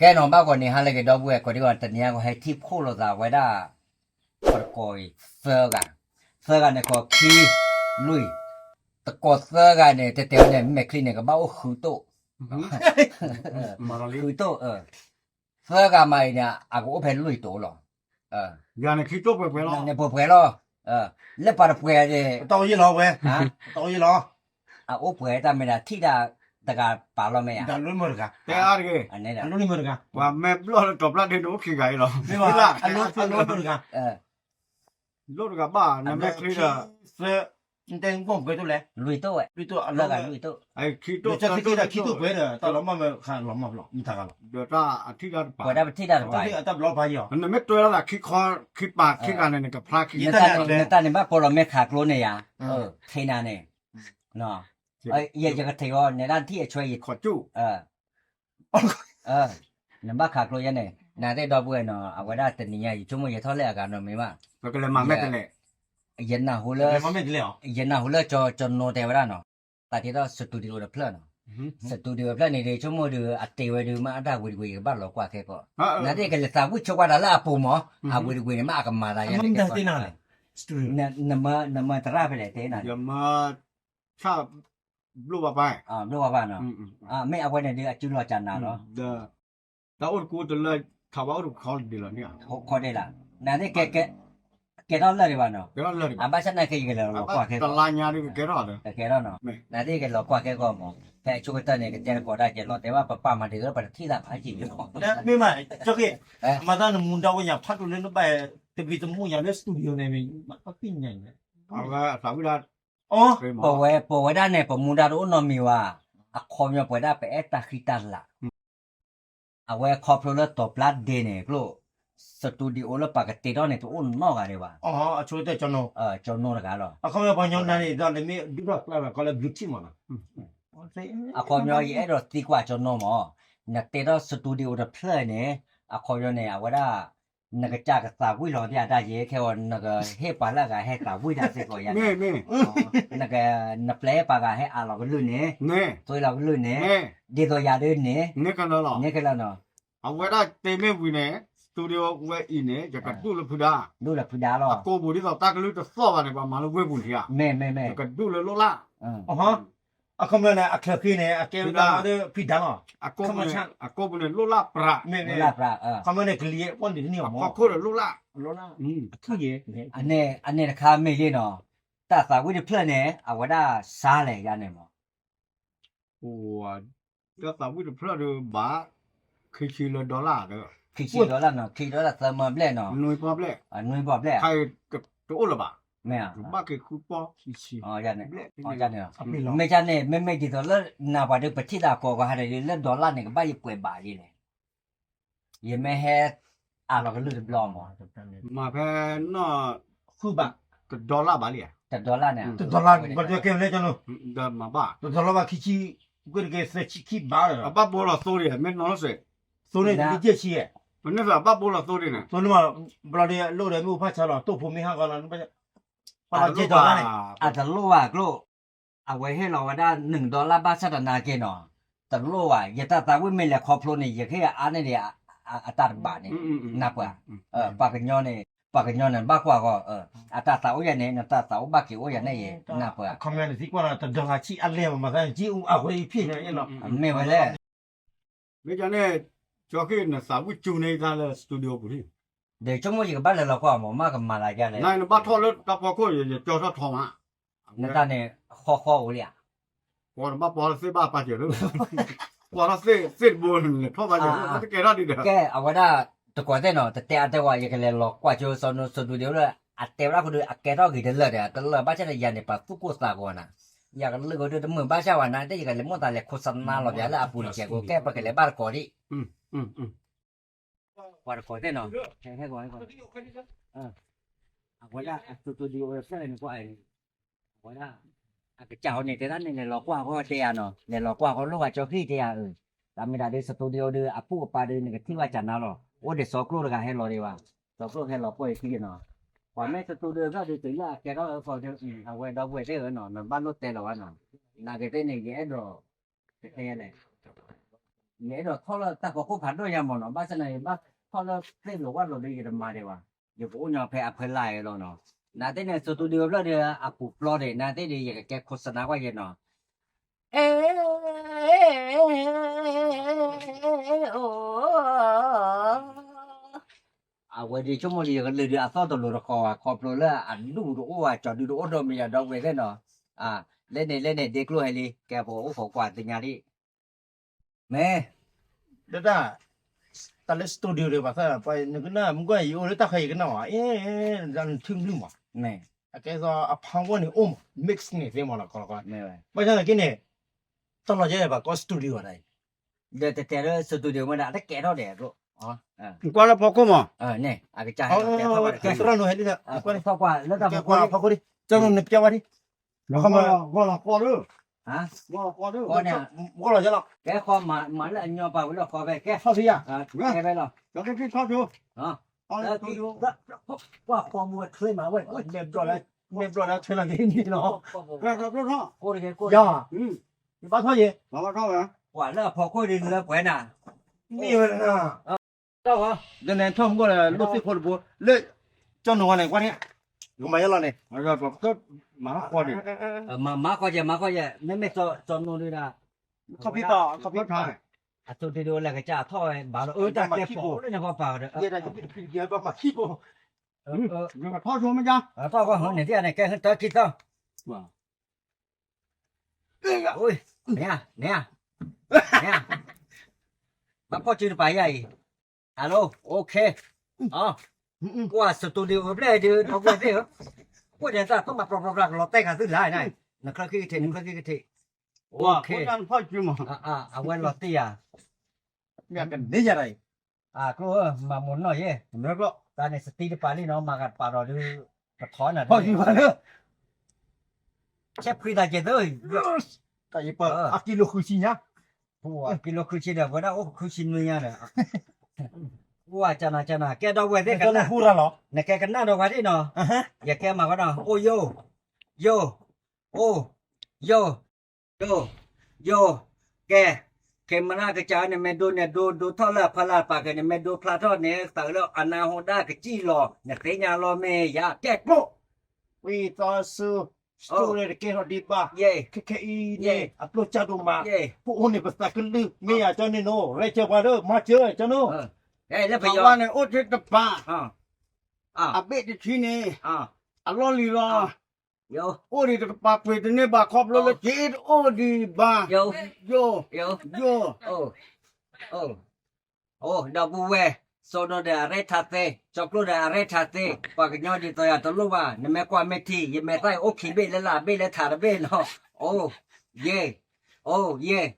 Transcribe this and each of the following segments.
ကဲနီၤ ဘၣ်ဂီၤန့ၣ် ဟါလၢအဂ့ၤ ဒီပုၢ်ဝဲၢ်ကိးဒံကီး တနံၤအံၤ ဟဲထံၣ်ဖှိၣ်လိာ်သးဝဲဒၣ် ပတကိးအံၤသၢဂၤ, သၢဂၤန့ၣ် ကိးခံ လွံၢ်, တကိးသၢဂၤန့ၣ် တဲတဲဝဲန့ၣ် မဲာ်ချံန့ၣ် ကဘၣ်အိၣ်ဃုတိၣ်, ဃုတိၣ်, သၢဂၤမးအံၤန့ၣ် အကအိၣ်ဖဲလွံၢ်တိၣ်လီၤ. ယၤန့ၣ်ခံတိၣ်ပှဲၤပှဲၤလီၤ, ပှဲၤပှဲၤလီၤ, လၢပှၤတပှဲၤန့ၣ်, တၢ်အိၣ်ယံၤလီၤဝဲ, တၢ်အိၣ်ယံၤလီၤ, အအိၣ်ပှဲၤတၢ်မ့ၢ်ဒၣ် ထံၣ်တၢ်တဂၤပာ်လီၤမ့ၢ်ဧါ, တၢ်လၢမုာ်တဂၤ, အလၢမုာ်တဂၤ, ပှၤမ့ၢ်ဘျီၣ်လၢတီၤပျၢ်ဒ့န့ၣ် အိၣ်ခံဂၤအံၤလီၤ, အလၢမုာ်တဂၤ, လၢတဂၤဘၣ် နမ့ၢ်ချ့ဒီး သၢ, နတဲနကိၢ်ပှဲၤတိၣ်လဲၣ်, လွံၢ်တိၣ်ဝဲ, လွံၢ်တိၣ်, သၢဂၤလွံၢ်တိၣ်, ခံတိၣ်ပှဲၤဒီး တၢ်လီၤမၢ်မ့ၢ်ခးလီၤမၢ်ဖျိး မုၢ်တဂၤလီၤ, ဒီးတၢ်အထံၣ်တၢ်တပာ်, ပှဲၤဒၣ်ပထံၣ်တၢ်တပာ်, အတၢ်ဘျီပာ်ယီၤ, နမ့ၢ်တွဲလီၤသးခံခီ, ခံပာ်ခံဂၤန့ၣ် နကဖျါခံ, နတၢ်န့ၣ်ဘၣ်ကိးလီၤမ့ၢ်ခးကျိန့ၣ်ယၤ, ခ့နၤန့ၣ်, ယကထံၣ်အီၤ နဲဒၣ်ထံၣ်အဆွဲယံၤ, ခီၣ်ကၠူၣ် နဘၣ်ခးကျိယဲန့ၣ် နသ့ၣ်ဒီပုၢ်ဝဲၢ်နီၤ အဝဲဒၣ်တနံၤညါ ယဆိကမိၣ်ယထီၣ်လဲၣ်အဂၤနီတမံၤဘၣ်, ယနၢ်ဟူလၢ, ယနၢ်ဟူလၢကၠီနီတဲဝဲဒၣ်နီၤ, သးတ့ထီၣ် studio တဖျၢၣ်နီၤ, studio တဖျၢၣ်န့ၣ် ယဆိကမိၣ်ဒီး အတ့ဝဲဒုးမ့ၢ်အတၢ်ဝံၤတဝံၤ ယကဘၣ်လီၤကွၢ်ခဲကီး, နသ့ၣ်ကလဲၤသးဝံၣ်ဆိကွၢ်တၢ်လၢအပူၤမး, အဝံၤတဝံၤန့ၣ် မ့ၢ်အကမၤသးယဲန့ၣ်, နမၤသရၣ်ဖဲလဲၣ်တဲနၤ, ဆၣ်ဘျိၣ်ဘၣ်ဘၣ်, ဘျိၣ်ဘၣ်ဘၣ်နီၤ, မ့ၢ်အဝဲန့ၣ်ဒုးအစုလီၤကနၤလီၤ, တၢ်အိၣ်တကူတလၢ ထးဘၣ်အိၣ်တခီဒ်လီၤန့ၣ်, ခီဒ်လီၤ, နသ့ၣ်ကဲထီၣ်လၢာ်ဒံးဘၣ်နီၤ, အဘၣ်ဆၣ်နာ်က့ ယကလဲၤလီၤကွၢ်ခဲကီး, နသ့ၣ်ကလဲၤလီၤကွၢ်ခဲကီးမး, ဖဲအဆိကတၢၢ်န့ၣ် ကတဲတကိးတၢ်ကဲလီၤ တဲဘၣ်ပပာ်မၤဒ်သိးပတထံၣ်သးဖးယံာ်လီၤ, မ့ၢ်မး, ကၠီက့ၤ, မၤသးနမူဒါအိၣ်ညါဖးဒိၣ်လၢနဘၣ်, တဘံၣ်တမူညါလၢ studio န့ၣ် မ့ၢ်ဘၣ်သ့ၣ်ညါန့ၣ်, ပဝဲ, ပဝဲဒၣ်န့ၣ် ပမူဒါတအိၣ်နီတမံၤဘၣ်, အခီပညီပဝဲဒၣ်ပအဲၣ်တၢ်ဃံတၢ်လၤ အဝဲခီဖျိလၢတီၤပျၢ်ဒ့န့ၣ် ကျိၣ်, studio လၢပှၤကတ့ထီၣ်န့ၣ် တအိၣ်နီတဂၤဒံးဘၣ်, ကၠီနီတဂၤလီၤ, အခီပညီပှၤကညီနၤန့ၣ် ဒီးနမ့ၢ်ဒုးထီၣ်ကျါဘၣ် ကီလၢ beauty မးနီၤ, အခီပညီယအဲၣ်ဒိးသံကွၢ်ကၠီနီမး, နတ့ထီၣ် studio တဖျၢၣ်န့ၣ်, အခီပညီန့ၣ် အဝဲဒၣ် နကစၢ်ကသးဝံၣ်လီၤဒ်အတၢ်ယဲ ခဲအံၤ နကဟ့ၣ်ပှၤလၢအဂၤဟဲသးဝံၣ်တၢ်စ့ၢ်ကီးယါန့ၣ်, နက, နပျဲပှၤဂၤဟဲအးလီၤကလုၢ်န့ၣ်, သွ့လီၤကလုၢ်န့ၣ်, ဒ်သိးယၤဒ်န့ၣ်, န့ၣ်ကလီနီၤ, အဝဲဒၣ်တ့မ့ၢ်ဝံၤန့ၣ်, studio ဝဲအံၤန့ၣ် ယကဒူၣ်လၢဖုဒါ, ဒူၣ်လၢဖုဒါလီၤ, အကိာ်ပူၤဒ်သိးတၢ်ကလုၢ်တသီၣ်ဘၣ်န့ၣ် ပှၤမၤလၢဝ့ၢ်ပူၤထံဧါ, မ့ၢ်မ့ၢ်မ့ၢ်, ယကဒူၣ်လၢလိၣ်လၢ် အခီပညီန့ၣ် အချၢဃ့န့ၣ် အကဲဝဲဒၣ်ဖံးဒါလီၤ, အကိာ်ပူၤန့ၣ် လိၣ်လၢပြး, မ့ၢ်မ့ၢ်, အခီပညီန့ၣ် ကလံၤအီၣ်န့ၣ်တန့ၢ်အီၤမး, အခီခိၣ်ဒီးလိၣ်လၢ, အန့ၣ်တခါမ့ၢ်ယ့ၢ်နီၤ, တၢ်သးဝံၣ်တဖျၢၣ်န့ၣ် အဝဲဒၣ်စါလဲၣ်ယါန့ၣ်မး တၢ်သးဝံၣ်တဖျၢၣ်ဒီးဘၣ်, ခံဆံလၢ dollar ဒီး, ခံဆံ dollar နီၤ, ခံ dollar သၢမၢဘျဲၣ်နီၤ, နွံပီၢ်ဘျဲၣ်, နွံပီၢ်ဘျဲၣ်, တအိၣ်လၢၤဘၣ်, မ့ၢ်ဧါ, ဘၣ်က့ၤဃုပီၢ်, ဘျဲၣ်, မ့ၢ်န့ၣ်, မ့ၢ်န့ၣ်, မ့မ့ၢ်ဒ်သိးလၢနၤပှၤဒီး ပထံၣ်သးကိးဂၤဟးဒီး လၢ dollar န့ၣ် ကဘၣ်ယပှဲၤဘၣ်ယဲလဲၣ်, ယမ့ၢ်ဟဲအးလီၤကလုၢ်တဘျီမး, မ့ၢ်ဖဲနီၢ်, ဃုဘၣ်, တ dollar ဘၣ်လံဧါ, တ dollar န့ၣ်, တ dollar ဘၣ်တကဲလဲၣ်ကၠီနီၤ, တ dollar ဘၣ်, ခံဆံ, ကွ့ၢ်တကဲသၢဆံခံဘၣ်ဒီး, အဘၣ်ဘိလီၤသိဒံး မ့ၢ်နီၢ်စဲး, သိန့ၣ်တကဲဆံ, မ့ၢ်န့ၣ်အဘၣ်ဘိလီၤသိဒံးန့ၣ်, သိန့ၣ်မး, ဘျီဒီးလိၣ်ဒီးမ့ၢ်အိၣ်ဖးဆါလီၤ တိၢ်ဖိမ့ၢ်ဟးဂီၤလီၤ, ပှၤလီၤကဲ dollar န့ၣ်, အတလိၣ်ဘၣ်ကျိၣ်, အဝဲဟ့ၣ်လီၤဝဲဒၣ် နွံ dollar ဘၣ်ဆၣ်တနာ်က့နီၤ, တလိၣ်ဘၣ်, ယတၢ်သးဝံၣ်မ့ၢ်လဲၤခီဖျိန့ၣ် ယကဟ့ၣ်အါန့ၢ်ဒံး အတၢ်တဘၣ်န့ၣ်, နၢ်ပှၤ, ပှၤကညီန့ၣ်, ပှၤကညီန့ၣ် ဘၣ်ကွၢ်ဂီၤ, အတၢ်သးအိၣ်ယၤန့ၣ် နတၢ်သးအိၣ်ဘၣ်က့ၤအိၣ်ယၤန့ၣ်ယဲ, နၢ်ပှၤ, အခီပညီန့ၣ် သံကွၢ်လီၤ တ dollar ဆံအလဲၢ်မး မၤသးန့ၣ် ကံအူအါဝဲအံၤဖ့ၣ်န့ၣ်လီၤ, မ့ၢ်ဝဲလဲၣ် မ့ၢ်ကန့ၣ်, ကၠီဃ့ၣ်နသးဝံၣ်ကၠူန့ၢ်တၢ်လၢ studio ပူၤလံ, ဒီးဆိကမိၣ်ယကဘၣ်လဲၤလီၤကွၢ်မး မ့ၢ်ကမၤသးယါလဲၣ်, နဘၣ်ထီၣ်လၢတၢ်ဖီခိၣ် ယကၠီထီၣ်ထီမး, နတၢ်န့ၣ်, ဃီဃီအိၣ်လံဧါ, ပှၤတဘၣ်ပှၤလၢသ့ၣ်ဘၣ်ပာ်စၢၤလၢ, ပှၤထီၣ်သ့ၣ်တဘိလဲၤထီၣ်ဘၣ်စၢၤလၢ တကဲထီၣ်ဒံးဒီး, ကဲအဝဲဒၣ်, တကိးသ့ၣ်နီၤ တတဲအါတဲဝဲ ယကလဲၤလီၤကွၢ်ကၠိစီနူ studio လၢ အတဲဝဲဒၣ်ဃိဒီး အကဲထီၣ်ဂ့ၤတလၢာ်ဒီး တလၢာ်ဘၣ်ဆၣ်ဒီးယၤန့ၣ် ပှၤသူၣ်ကိၢ်သးဂီၤနၤ, ယကလုၢ်ကဒုတမုာ်ဘၣ်ဆၣ်ဝဲနၤ တဲယကလဲၤမိၣ်သးလဲၤခိၣ်စနါလီၤပျးလၢအပူၤတကဲးကိး ကဲပကလဲၤဘၣ်တကိးဒံး ပှၤတကိးသ့ၣ်နီၤ, ဟဲဟဲဂီၤဟဲဂီၤ, အဝဲဒၣ်အ studio တဖျၢၣ်န့ၣ်ကွၢ်အံၤန့ၣ်, အဝဲဒၣ်, အကစၢ်ဟီန့ၣ် တဲဒၣ်န့ၣ် လဲၤလီၤကွၢ်ဃီတဲယၤနီၤ, လဲၤလီၤကွၢ်ဃီလိၣ်ဂၤကၠီဃံတဲယၤအၢ, တၢ်မ့ၢ်ဒၣ်ဒီး studio ဒီး အပုၢ်အပၢ်ဒီး နကထံၣ်ဘၣ်ကၢ်နါလီၤ, အိၣ်ဒီးစီၤကျိၣ်တဂၤဟဲလီၤဒံးဘၣ်, စီၤကျိၣ်ဟဲလီၤပှီၢ်ယခံနီၤ, ပှၤမ့ၢ် studio တဖျၢၣ်ဒီး တုၤလၢအကဲထီၣ်အဃီဒီး အဝဲဒီပုၢ်ဝဲၢ်သ့ၣ်ဧၢနီၤ နဘၣ်လိၣ်တဲလီၤဘၣ်နီၤ, နာ်က့သ့ၣ်န့ၣ် ယအဲၣ်ဒိး ကတဲလဲၣ် ယအဲၣ်ဒိးထီၣ်လၢတၢ်ဖီခိၣ်ဖးဒိၣ်ညါမးနီၤ, ဘၣ်ဆၣ်န့ၣ် ယဘၣ်ထီၣ်လၢသ့ၣ်လိၤဝၣ်လိၤဒီး ယတမၤဒံးဘၣ်, ယကအိၣ်ညီဖဲအဖၢလၢ်အံၤလီၤနီၤ. နာ်သ့ၣ်န့ၣ် studio ဖျၢၣ်ဒီး အပူၤပျီဒံး, နာ်သ့ၣ်ဒီး ယကကဲခိၣ်စနါကွၢ်ယဲနီၤ. အဝဲဒ်ဆိကမိၣ်လံ ယကလုာ်ဒုးအသီၣ်တလိၤတဃီၤဘၣ် ခီဖျိလၢအဒူၣ်တအိၣ်ဘၣ် ကၠီၤဒုတအိၣ်ဒီးမ့ၢ်ယၤဒီပုၢ်ဝဲၢ်သ့ၣ်နီၤ. လဲန့ၣ်လဲန့ၣ် ဒ့ကျိၣ်ဟဲလံ ကဲပအိၣ်ဃီကွၢ်သ့ၣ်ညါဒံး, မ့ၢ် ဒ်တၢ် တၢ်လၢ studio ဒီး ဘၣ်ဆၣ် ပှၤနကနၣ် မုၢ်ကွၢ်ယအိၣ်လၢတၢ်ဃၤယကနၣ်ဝဲ အဲ နထံၣ်မုၢ်မး, အကဲသိးအ power န့ၣ်အိၣ်မး mix န့ၣ်သ့မးလီၤ ကီလီၤကီ, ဘၣ်ဆၣ်သနာ်က့န့ၣ် တၢ်လီၤယဲဘၣ်ကီ studio ဘၣ်ဒၣ်အံၤ, ဒီးတတဲလၢ studio မ့ၢ်ဒၣ် အတကဲထီၣ်ဒဲး ကွၢ်လၢဖီခိၣ်မး, သရၣ်နိဟဲလံ ကွၢ်လၢတၢ်ဖီခိၣ်, ကွၢ်လီၤဖီခိၣ်ဒံး, ကၠီၤနိန့ၣ်ပျဲဝဲဒံး, ဂီၢ်လီၤဃီလၢ, ဂီၢ်လီၤယဲလီၤ, ကဲဃီမၤလၢအညီပာ်ဝဲလီၤဃီဖဲကဲ, ထီၣ်ဖံးယၤ, ကဲဖဲလီၤ, ကဲဖံးထီၣ်ဆိ, ကွၢ်ဃီမူဝဲချ့မးဝဲ, မဲာ်ဘျီၣ်လၢ, မဲာ်ဘျီၣ်လၢထွဲလီၤက့ၤန့ၣ်လီၤ, ကဲထီၣ်ဖျိထီၣ်, ယၤ, ယဘၣ်ထီၣ်ယဲ, ပှၤလၢအဖီခိၣ်ဒ်လၢပှဲၤနၤ, မ့ၢ်ဝဲနၤ တၢ်ဂီၤ, ဒ်န့ၣ်ထီၣ်မူကီၢ်လၢ ကၠီၤနိဝဲန့ၣ် ကွၢ်န့ၣ်, ကမၤယဲလီၤန့ၣ်, မၤဃီန့ၣ်, မၤဃီကဲ မၤဃီကဲ မ့မ့ၢ်ကၠီၤနိဒုဒၣ်, ခီဖံးသီၣ် ခီဖံးသီၣ်, အသိးဒုဒိလၢကစၢ်ထီၣ်ဝဲဘၣ်လီၤ အၢတၢ်ကဲဖီၣ်လၢန့ၣ်ဃီပာ်ဝဲဒီး, ယဲဒၣ်ယဘၣ်မၤခံဘိ, ထီၣ်ဆိမ့ၢ်ကါ, ထီၣ်ဃီန့ၣ်သ့ၣ်န့ၣ် ကဲတၢ်ခံသီၣ် မ့ၢ်ဧါ, မ့ၢ်ဧါ, ဘၣ်ဖီၣ်စုတပၤယၤအံၤ, hello, okay, ကွၢ် studio ဖျၢၣ်ဒုး ဒီပုၢ်ဝဲၢ်သ့ၣ်ဧၢ, အိၣ်ဒီးတၢ်ဖီၣ်မၤပျီပျီပျီ ကလီၤတဲာ်ခါသုလၢ်န့ၣ်, နချၢခံကထံး နချၢခံကထံး, okay, အဝဲလီၤတံၢ်ယၤ, မ့ၢ်ကန့ၢ်ယၤတၢ်အံၤ, ကျိၣ်ဧၢ မၤမိၢ်နီၢ်ယဲ, တၢ်န့ၣ် စတံတပာ်လံနီၤ မၤဂၤတပာ်ဒီးဒုး, ပထီနၤ, ဆဲးဖှံသးကဲသၢ, တၢ်ယပၢ် အကံလိာ်ဃုဆံညါ, ကံလိာ်ဃုဆံဒီး ပဝဲဒၣ်အိၣ်ဃုဆံနွံညါဒီး, အိၣ်ကနၤကနၤ ကဲဒီပုၢ်ဝဲၢ်သ့ၣ်ကနၣ်, နကဲကနၣ်ဒီးဝဲဒၣ်နီၤ, ယကဲမၤကဒီး အိၣ်ယိၣ်, ယိၣ်, အိၣ်, ယိၣ်, ယိၣ်, ယိၣ်, ယိၣ်, ကဲ, ခဲမုၢ်နၤကစၢ်နမ့ၢ်ဒိနဒိ ဒိထီၣ်လၢအဖီလာ်ပာ်ကဲ နမ့ၢ်ဒိဖျါထီၣ်န့ၣ် သးလၢအနၢ်ဟူဒၣ်ကစံၣ်လီၤ နသ့ၣ်ညါလီၤမ့ၢ်ယၤ ကဲကျိၣ်, ဝံသးစူၤ စတူးရ့ၣ်တကဲထီၣ်ဒံးဘၣ်, ခဲခဲအံၤန့ၣ် အကျိၣ်စၢ်ဒိၣ်မး, ပအိၣ်န့ၣ်ပသးကလုၢ် မ့ၢ်ယၤကၠီၤန့ၣ်နီၤ ရဲၣ်စၢၤပှၤဒီး မၤစၢၤကၠီၤနီၤ, လၢပယီၤန့ၣ်အိၣ်ထဲတပၤ, အဘ့ၣ်တဆံန့ၣ် အလီၢ်လံၤလီၤ, အိၣ်ဒံးတကပၤပှ့ၤတန့ၢ်ဘၣ်ခီဖျိလၢက့တအိၣ်ဒံးဘၣ်, ယိၣ်, ယိၣ်, အိၣ်, ဒီပုၢ်ဝဲၢ်, စီၤနိဒီးအရဲၣ်ထးသ့, ကၠီကျိၣ်ဒီးအရဲၣ်ထးသ့, ပှၤကညီဒ်သိးယၤတလိၣ်ဘၣ်, နမ့ၢ်ကွၢ်မ့ၢ်ထံ ယမဲာ်သၣ်အံၤအိၣ်ခံဘ့ၣ်လၢလၢ်ဘ့ၣ်လၢထးတဘ့ၣ်နီၤ, အိၣ်, ယဲၢ်, အိၣ်, ယဲၢ်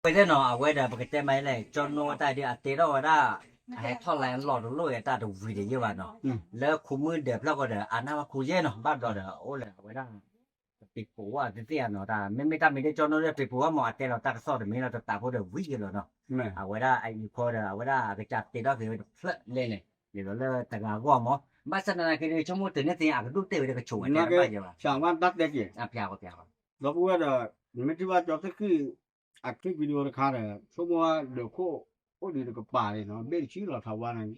ဝဲသ့ၣ်နီၤ အဝဲဒီးပကတဲမးလဲၣ် ကၠီနိဝဲတၢ်ဒ်အတဲထီၣ်ဝဲဒၣ် အဟဲထီၣ်လၢလီၢ်တလိၣ်အတၢ်တဝံၤတယဲၢ်ဘၣ်နီၤ, လၢခူမုၢ်ဒၢးဖျၢၣ်ဃီဒီး အနၢ်မ့ၢ်ခူယဲၢ်နီၤ ဘၣ်ဘျီဒီး အအိၣ်လၢအဝဲဒၣ် ပပ့ၤပိာ်ဝဲသ့ၣ်သ့ၣ်နီၤ တၢ်မ့မ့ၢ်တၢ်မံၤဒ်ကၠီနိဒီးပ့ၤပိာ်ဝဲမး အတဲလီၤတၢ်ကစီၣ်တမံၤလီၤတတးဖိဒီးဝံၤက့ၤလီၤနီၤ, အဝဲဒၣ်အအံၤခီဒီး အဝဲဒၣ်အကစၢ်တဲထီၣ်က့ၤဝဲတဖျၢၣ်လဲၣ်န့ၣ် ဒ်သိးလၢတဂၤအဂီၢ်မး ဘၣ်ဆၣ်သနာ်က့ဒီး ဆိကမိၣ်တုၤန့ၣ်သ့ၣ်ညါ အကဒိၣ်တဲာ်ဝဲဒၣ်ကဆိးဝဲတဲဘၣ်ယဲၢ်ဘၣ် အဖျါဝဲတၢ်တဲက့ၤ အဖျါဝဲဖျါဝဲ ဒီပုၢ်ဝဲၢ်ဒီး နမ့ၢ်ထံၣ်ဘၣ်ကၠီသ့ၣ်ဃံၣ် အ clip video တခါဒီး ဆိကမိၣ်ဝဲဒၢးခိၣ် အိၣ်ဒံးတကပၤန့ၣ်နီၤ ဘ့ၣ်တဆံလီၤထးဝါန့ၣ်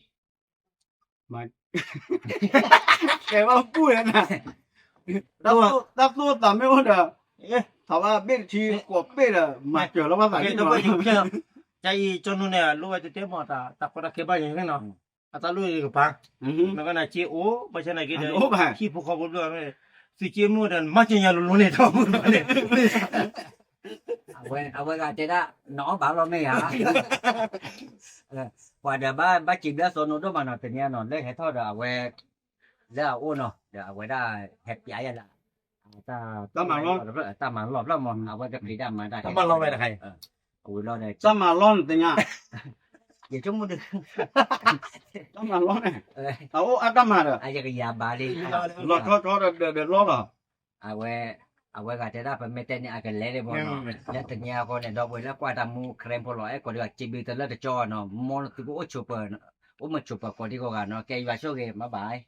မၤ ကဲဘၣ်ပူၣ်ဝဲနၤ တၢ်သိၣ်သးမ့ၢ်အိၣ်ဒီး ထးဝါဘ့ၣ်တဆံ ကိးဘ့ၣ်ဒီး မၤစၢၤလီၤဘၣ်သးလံနီၤ တၢ်အံၤ ကၠီနူန့ၣ် လိၣ်ဝဲတတဲမး တၢ်ကီတၢ်ခဲဘၣ်ယဲၢ်န့ၣ်နီၤ အတၢ်လိၣ်တကပၤ မ့ၢ်ကနၣ်စ့အိၣ် ဘၣ်ဆၣ်နာ်က့ဒီး ဟံၣ်ဖိဃီဖိဘျီ သုစ့မုၢ်ဒီး မၤစၢၤညါလိၤလိၤန့ၣ် ထီဘိန့ၣ် အဝဲဂၤတဲဒၣ် နအီၣ်ဘၣ်လီၤမ့ၢ်ဧါ ပှၤဒီးဘၣ်စံးဘျုးစီၤနိဒိၣ်မးနီၤ တနံၤအံၤနီၤ လၢဟဲထီၣ်ဒီးအဝဲ လၢအအိၣ်နီၤ ဒီးအဝဲဒၣ်ဟဲပျးယဲလၢ တၢ်မၤလီၢ် တၢ်မၤလီၢ်ဖျၢၣ်မး အဝဲကပျးတၢ်မၤတၢ် တၢ်မၤလီၢ်ဝဲတခါအံၤ အဝဲလီၢ်န့ၣ် တၢ်မၤလီၢ်န့ၣ်သ့ၣ်ညါ ယဆိကမိၣ်ဒုး တၢ်မၤလီၢ်န့ၣ် အအိၣ်အါတၢ်မၤဒီး ယကယၤဘၣ်လံ လီၤထီထီဒီးဒီးလီၢ်လီၤ အဝဲ အဝဲဂၤတဲဒၣ် ပမ့ၢ်တဲန့ၣ် အကလဲၤလံမးနီၤ လၢတနံၤအဃိန့ၣ် ဒီပုၢ်ဝဲၢ်လၢကွၢ်တၢ်မူ ခရံာ်ဖိလီၤ အဲၣ်ကိးဒံကီး စံးဘျုးတလၢတကၠီနီၤ မ်သုကအိၣ်ဆိးပၢၤ အိၣ်မုာ်ဆိးပၢၤကိးဒံကီးဂၤနီၤ ကဲယွၤဆိၣ်ဂ့ၤ bye bye